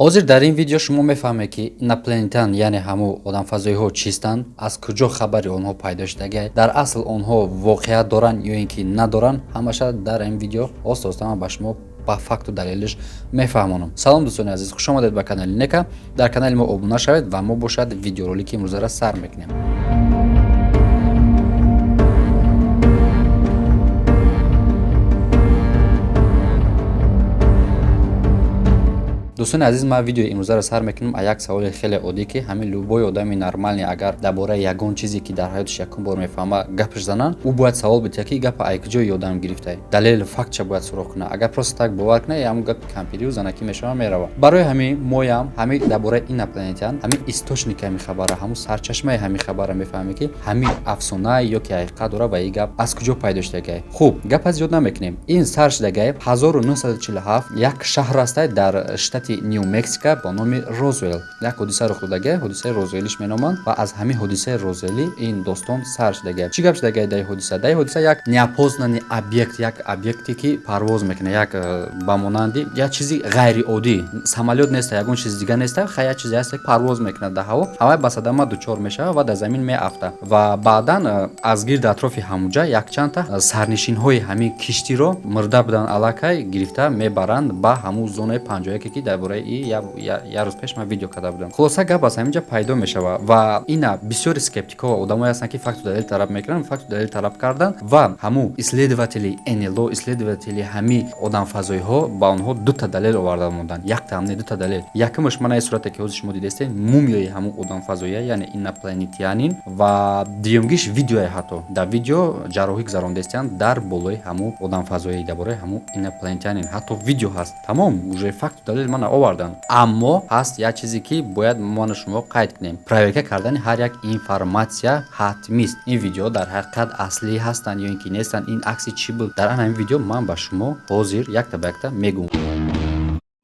Ҳозир дар ин видео шумо мефаҳмед, ки инопланетян, яъне ҳаму одамфазоиҳо чистанд, аз куҷо хабари онҳо пайдо шудагай, дар асл онҳо воқеият доранд ё ин ки надоранд. Ҳамаша дар ин видео оста оста ман ба шумо ба факту далелиш мефаҳмонам. Салом, дӯстони азиз, хуш омадед ба канали Нека. Дар канали мо обуна шавед ва мо бошад видеоролики имрӯзаро сар мекунем. Дӯстони азиз, ман видеои имрӯзаро сар мекунам аз як саволи хеле оддӣ, ки ҳамин любой одами нормальный агар дар бораи ягон чизе, ки дар ҳаётиш якум бор мефаҳма, гапш зананд, ӯ бояд савол бидиҳад, ки гапа ай куҷои одам гирифтай, далелу фактша бояд суроғ кунад. Агар просто так бовар кунад, ҳамун гапи кампирию занакӣ мешава, мерава. Барои ҳамин моям ҳамин дар бораи инопланетян ҳамин источники ҳамин хабара, ҳамун сарчашмаи ҳамин хабара мефаҳмем, ки ҳамин афсона ё ки ҳақиқат дорад ва ин гап аз куҷо пайдо шудагай. Хуб, гапа зиёд намекунем. Ин сар шудагай 1947, як шаҳр ҳастай дар штати Нью Мексика бо номи Розуэл. Як ҳодиса рух додагай, ҳодисаи Розуэлиш меноманд ва аз ҳамин ҳодисаи Розуэлӣ ин достон сар шудагай. Чӣ гап шудагай дар ҳодиса? Дар ҳодиса як неопознанный объект, як объекте, ки парвоз мекунад, як ба монанди як чизи ғайриоддӣ, самолёт неста, ягон чизи дига неста, хай, як чизе ҳаста, парвоз мекунад дар ҳаво, ҳавай ба садама дучор мешавад ва дар замин меафтад. Ва баъдан аз гирди атрофи ҳамуҷа якчандта сарнишинҳои ҳамин киштиро мурда буданд, аллакай гирифта мебаранд ба ҳамун зонаи 51, ки дар бораи як рӯз пеш ман видео карда будам. Хулоса, гап аз ҳамин ҷа пайдо мешавад ва ина бисёри скептикҳо, одамое ҳастанд, ки факту далел талаб мекунанд, факту далел талаб карданд ва ҳамун исследователи НЛО, исследователи ҳамин одамфазоиҳо ба онҳо дута далел оварда монданд. Якта не, дута далел. Якумаш манаи сурате, ки ҳозир шумо дидастед, мумиёи ҳамун одамфазоия, яъне инопланетянин, ва дуюмгиш видеое. Ҳатто дар видео ҷарроҳӣ гузарондастиянд дар болои ҳамун одамфазоӣ, дар бораи ҳамун инопланетянин ҳатто видео ҳаст. Тамом, уже факту далел мана оварданд. Аммо ҳаст як чизе, ки бояд ману шумо қайд кунем: проверка кардани ҳар як информатсия ҳатмист. Ин видео дар ҳақиқат аслӣ ҳастанд ё ин ки нестанд, ин акси чӣ буд, дар ан ҳамин видео ман ба шумо ҳозир якта ба якта мегӯм.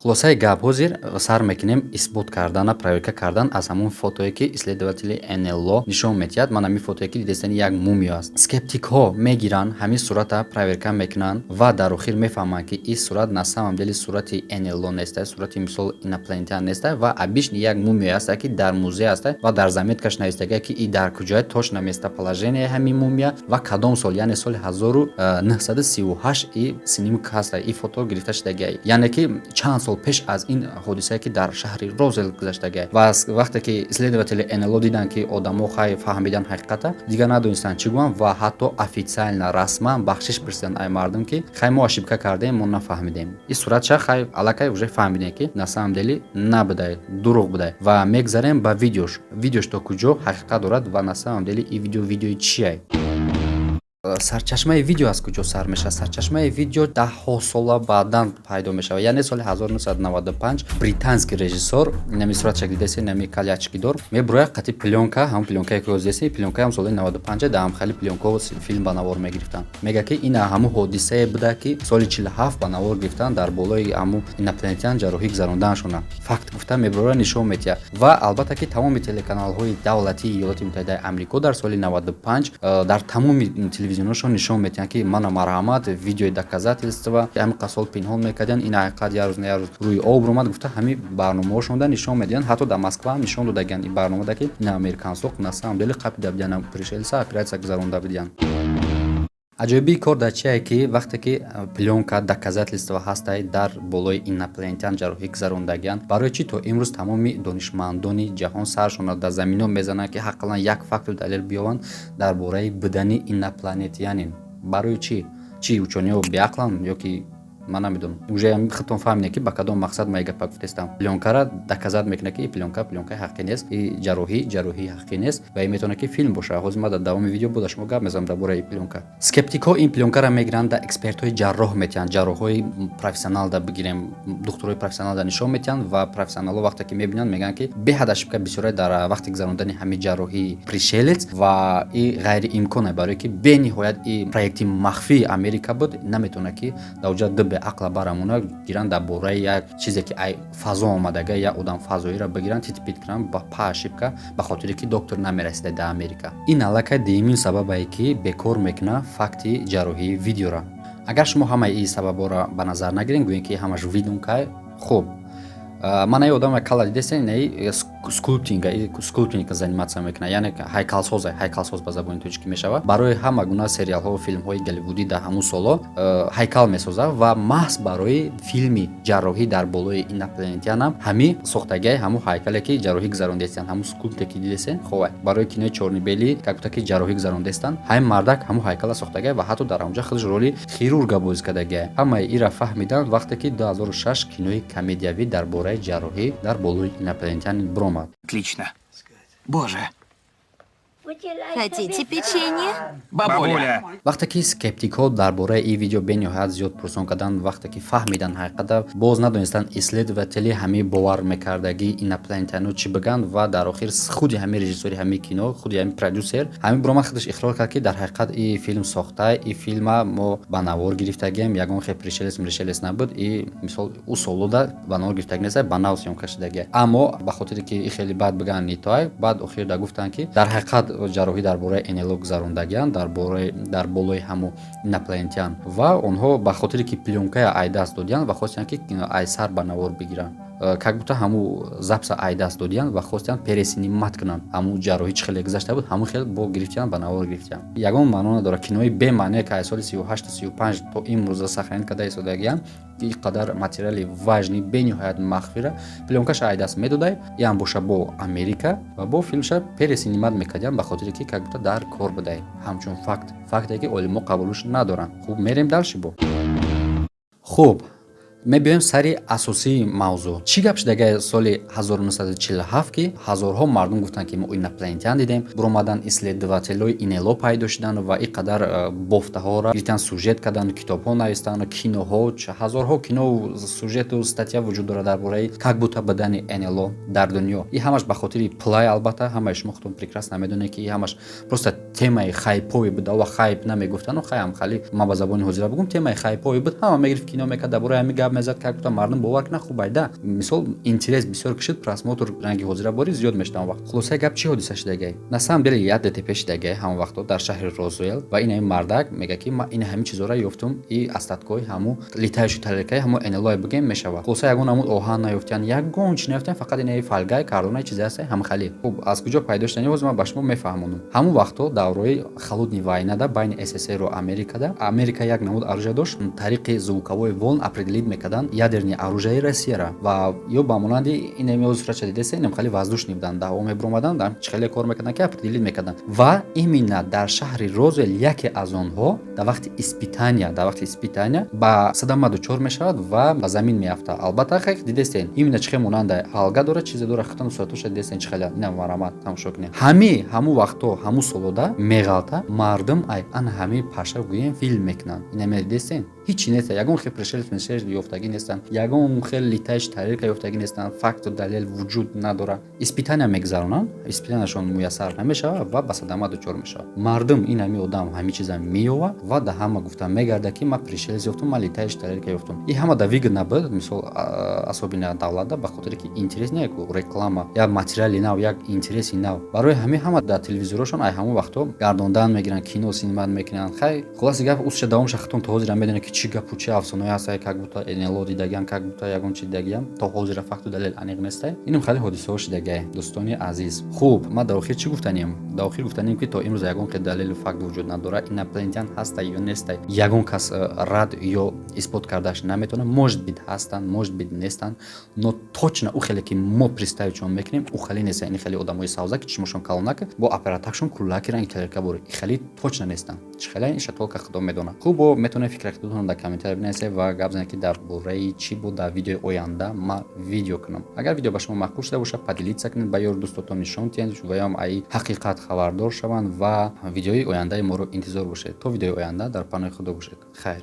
Хулосаи гап, ҳозир сар мекунем исбот кардана, проверка кардан аз ҳамун фотое, ки исследователи НЛО нишон медиҳад. Ман ҳамин фотое, ки дидестани, як мумиё аст. Скептикҳо мегиранд ҳамин сурата, проверка мекунанд ва дар охир мефаҳманд, ки ин сурат на самом деле сурати НЛО неста, сурати мисол инопланетян неста ва обычный як мумиё аста, ки дар музей аста ва дар заметкаш навистага, ки и дар куҷое, точно местоположение ҳамин мумия ва кадом сол, яъне соли 1938 и снимок ҳаста, и фото гирифта шудагиа, яъне ки чанд сол пеш аз ин ҳодисае, ки дар шаҳри Розел гузаштагиа. Ва вақте ки исследователи НЛО диданд, ки одамо хай фаҳмидан ҳақиқата, дигар надонистанд чӣ гӯянд ва ҳатто официально, расман бахшиш пурсиданд ай мардум, ки хай, мо ошибка кардем, мо нафаҳмидем. Ин суратша хай аллакай уже фаҳмидем, ки на самом деле набудай, дурӯғ будай. Ва мегзарем ба видеош. Видеош то куҷо ҳақиқат дорад ва на самом деле ин видео видеои чиай? Сарчашмаи видео аз куҷо сар мешавад? Сарчашмаи видео даҳҳо сола баъдан пайдо мешавад, яъне соли 1995 британский режиссор, нами суратша дидеси, нами калячкидор мебурояд қати плёнка, ҳамн плёнкае ки ҳозир, плёнка ҳам соли 95 дар ҳамхали плёнкао филм ба навор мегирифтанд. Мега, ки ина ҳамун ҳодисае буда, ки соли 47 ба навор гирифтанд, дар болои ҳамун инопланетян ҷарроҳӣ гузарондааншона. Факт гуфта мебурора, нишон медиҳад. Ва албатта, ки тамоми телеканалҳои давлатии Иёлоти Муттаҳидаи Амрико дар соли 95 дар тамоми телевизионашон нишон медиҳанд, ки мана, марҳамат, видеои доказательства, ҳамин қасол пинҳон мекардиянд, ин ҳақиқат як рӯз на як рӯз рӯи об омад гуфта, ҳамин барномаҳошонда нишон медиҳанд. Ҳатто дар Москва ҳам нишон додагианд ин барномада, ки ин американсо на самом деле қапида будиянд пришельца, оператсия гузаронда будиянд. Аҷоибии кор дар чие, ки вақте ки плёнка, доказательства ҳастай, дар болои инопланетян ҷарроҳӣ гузарондагианд, барои чӣ то имрӯз тамоми донишмандони ҷаҳон саршонро дар замино мезананд, ки ҳаққалан як факту далел биёванд дар бораи будани инопланетянин? Барои чӣ? Чӣ, учёныйҳо беақланд ё ки ман намедонам? Уже худтон фаҳмидем, ки ба кадом мақсад ма гапа гуфтестам. Плёнкара доказать мекунад, ки плёнка плёнкаи ҳақиқӣ нест, и ҷарроҳӣ ҷарроҳии ҳақиқӣ нест ва ин метавонад, ки филм бошад. Ҳозир ма дар давоми видео бо шумо гап мезанам дар бораи плёнка. Скептикҳо ин плёнкара мегиранд, да экспертҳои ҷарроҳ метиҳанд, ҷарроҳҳои профессионал да бигирем, духтурои профессионал да нишон метиҳанд ва профессионалҳо вақте ки мебинанд, мегӯянд, ки беҳад ошибка бисёре дар вақти гузарондани ҳамин ҷарроҳии пришелец ва и ғайриимконе, барое ки бениҳоят и проекти махфии Америка буд. Наметавонад, ки дар оҷа ду беақла барамона гиранд, дар бораи як чизе, ки ай фазо омадага, як одам фазоиро бигиранд, титпит кунанд ба ошибка, ба хотире ки доктор намерасида дар Америка. Ин аллакай дуюмин сабабае, ки бекор мекунад факти ҷарроҳии видеоро. Агар шумо ҳамаи ин сабабҳоро ба назар нагирем, гӯем, ки ҳамаш выдумкай, хуб. Ман ай одам кала дидесен, инаи скульптинг заниматься мекунад, яъне ҳайкалсоз, ҳайкалсоз ба забони тоҷикӣ мешавад. Барои ҳама гуна сериалҳо, филмҳои голливудӣ дар ҳамун солҳо ҳайкал месозад ва маҳз барои филми «Ҷарроҳӣ дар болои инопланетян» ам ҳами сохтагиаи ҳамун ҳайкале, ки ҷарроҳӣ гузарондестанд, ҳамун скульпте, ки дидесен. Хоб, барои кинои чёрно-белый, как будто ки ҷарроҳӣ гузарондестанд, ҳамин мардак ҳамун ҳайкала сохтагиа ва ҳатто дар ҳамонҷа худаш роли хирурга бозӣ кардагиа. Ҳамаи ира фаҳмиданд, вақте ки 2006 кинои комедиявӣ дар бораи ҷарроҳӣ дар болои инопланетян биромад. Отлично. Боже. Хотите печенье? Бабуля. Вақте ки скептикҳо дар бораи ин видео бениҳоят зиёд пурсон карданд, вақте ки фаҳмиданд ҳақиқата, боз надонистанд исследователи ҳамаи бовар мекардагии инопланетяно чӣ биганд. Ва дар охир худи ҳамин режиссёри ҳамин кино, худи ҳамин продюсер ҳамин биромад, худаш иқрор кард, ки дар ҳақиқат ин филм сохта, ин филма мо ба навор гирифтагием, ягон хел пришелец мрешелец набуд и мисол ӯ солода ба навор гирифтагӣ неста, ба нав съёмка шудагия. Аммо ба хотире ки и хеле бад биганд, нитоай баъд охир гуфтанд, ки дар ҳақиқат ҷарроҳӣ дар бораи НЛО гузарондагианд, дар болои ҳамун инопланетян. Ва онҳо ба хотире ки плёнкая ай даст додиянд ва хостиянд, ки ай сар ба навор бигиранд, как будто ҳамун записа ай даст додиянд ва хостиянд переснимать кунанд. Ҳамун ҷарроҳӣ чӣ хеле гузашта буд, ҳамун хел бо гирифтиянд, ба навор гирифтиянд. Ягон маъно надорад кинои бемаъне, ки аз соли 38, 35 то имрӯза сохранить карда истодагиянд. Ин қадар материали важный, бениҳоят махфира, плёнкаша ай даст медодай, ям боша бо Америка ва бо филмша переснимать мекардиянд, ба хотире ки как будто дар кор будай, ҳамчун факт, факте ки олимо қабулш надоранд. Хуб, мерем дальше. Бо хуб мебиёем сари асосии мавзӯъ. Чӣ гап шудагаи соли 1947, ки ҳазорҳо мардум гуфтанд, ки мо инопланетян дидем, биромаданд, исследователҳои НЛО пайдо шуданд ва ин қадар бофтаҳоро гирифтан, сюжет карданд, китобҳо навистанд, киноҳо, ҳазорҳо кино, сюжету статья вуҷуд дорад дар бораи как будто будани НЛО дар дунё. И ҳамаш ба хотири пулай. Албатта, ҳамаи шумо худтон прекрасно медонед, ки и ҳамаш просто темаи хайповый буда ва хайп намегуфтану хайам хали ман ба забони ҳозира бигӯм, темаи хайповый буд. Ҳама мегирифт, кино мекард, дар бораи ҳамин гап мезад, как будто мардум бовар кунад. Хуб, айда мисол интерес бисёр кишид, просмотр ранги ҳозира бори зиёд мешуд он вақт. Хулосаи гап, чӣ ҳодиса шудагай? На самом деле як ДТП шудагай ҳамон вақто дар шаҳри Розуэл ва ин ҳамин мардак мега, ки ман ин ҳамин чизҳоро ёфтум и остаткои ҳамун летающий тарелкаи ҳамун НЛО бигем мешавад. Хулоса, ягон ҳамун оҳан наёфтиян, ягон чи наёфтиян, фақат ин фольгай кардонаи чизе ҳаста ҳама хали. Хуб, аз куҷо пайдо шудани, ҳозир ман ба шумо мефаҳмонам. Ҳамун вақто давраи холодный войнада байни СССРу Америкада Америка як намуд оружие дошт, тариқи звуковой волн определить мекардан ядерный оружияи Россияра. Ва ё ба монанди ин сурача дидеста, инам хеле воздушный буданд, даҳо мебуромаданд, чӣ хеле кор мекарданд, ки определить мекарданд. Ва именно дар шаҳри Розуэл яке аз онҳо дар вақти испытания ба садама дучор мешавад ва ба замин меафтад. Албатта, хел дидестен, именно чӣ хел монанда фольга дорад, чизе дорад, худтон суратоша дидестен, чӣ хеле инам марамат тамошо кунед. Ҳами ҳамун вақто, ҳамун солода меғалта мардум ай ана ҳами паша гӯем филм мекунанд. Инаме дидестен, ҳичи неста, ягон хел пришелец ёфтагӣ нестанд, ягон хел летающий тарелка ёфтагӣ нестанд, факту далел вуҷуд надорад. Испытания мегузаронанд, испытанияшон муяссар намешавад ва ба садама дучор мешавад. Мардум ин ҳами одам ҳамин чиза меёвад ва да ҳама гуфта мегарда, ки ман пришелец ёфтум, ман летающий тарелка ёфтум. И ҳама да выгодно буд, мисол, особенно давлатда, ба хотире ки интерес не реклама, як материали нав, як интереси нав. Барои ҳамин ҳама дар телевизорашон ай ҳамон вақто гардондан мегиранд, кино снимать мекунанд. Хай, хулоси гап, усша давомша худтон то ҳозира медонед, ки чӣ гапу чӣ афсонаҳое ҳастае, как будто НЛО дидагиам, как будто ягон чи дидагиам. То ҳозира факту далел аниқ нестай. Инам хеле ҳодисаҳо шидагиай, дӯстони азиз. Хуб, ман дар охир чӣ гуфтанем? Дар охир гуфтанем, ки то имрӯз ягон хел далелу факт вуҷуд надорад. Инопланетян ҳаста ё нестай, ягон кас рад ё исбот кардааш наметавонад. Может быть, ҳастанд, может быть, нестанд, но точно ӯ хеле ки мо представить мекунем, ӯ хеле нестанд. Ини хеле одамои савза, ки чишмошон калонак, бо аппаратакшон куллаки ранги тарелка бори, хеле точно нестанд. Чӣ хеле, иша только худо медонад. Хуб, бо метавонед фикрахудатон дар комментария бинависед ва гап занед, ки дар бораи чӣ буд дар видеои оянда ма видео кунам. Агар видео ба шумо маъқул шуда бошад, поделиться кунед, ба ёру дӯстотон нишон диҳед, ваём аи ҳақиқат хабардор шаванд ва видеои ояндаи моро интизор бошед. То видеои оянда дар паноҳи худо бошед. Хайр.